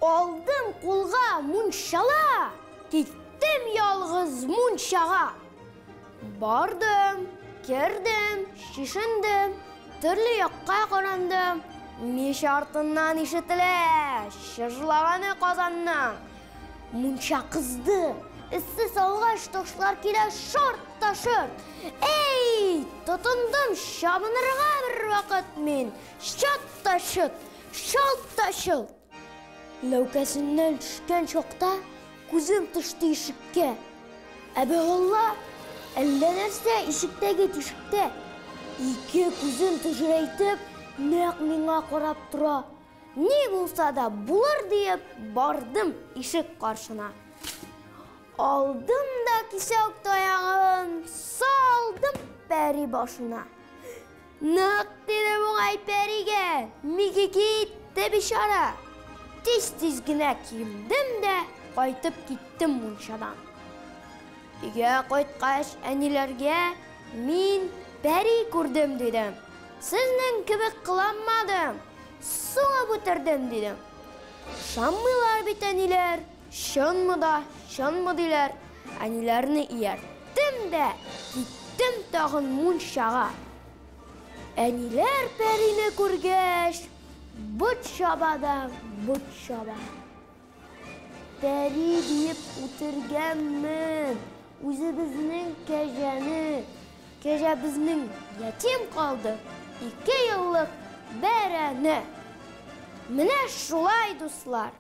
Алдым кулга мунчала, киттем ялгыз мунчага. Бардым, кердем, чишендем, төрле якка карандым. Мич артыннан ишетелә чыжлаганы казанның. Мунча кызды. Эссе салгач ташлар килә шарт та шорт. Эй, тотындым чабынырга бер вакыт мин. Чат та чот, шалт та шылт. Ләүкәсеннән төшкән чакта күзем төште ишеккә. Әбе Алла, әллә нәрсә ишектәге тишектә. Ике күзен төжерәйтеп, нәкъ миңа карап тора. Ни булса да булыр диеп, бардым ишек каршына. Алдым да кисәү таягын, салдым пәри башына. Нык тиде бугай пәригә, миге китте бичара. Тиз-тиз генә киендем дә кайтып киттем мунчадан. Өйгә кайткач әниләргә мин пәри күрдем дидем. Сезнең кебек кыланмадым, сугып үтердем дидем. Ышанмыйлар бит әниләр, чынмы да, чынмы диләр. Әниләрне иярттем дә киттем тагын мунчага. Әниләр пәрине күргәч, бот чаба да бот чаба. Пәри диеп үтергәнмен үзебезнең кәҗәне. Кәҗәбезнең ятим калды 2 еллык бәрәне. Менә шулай, дуслар.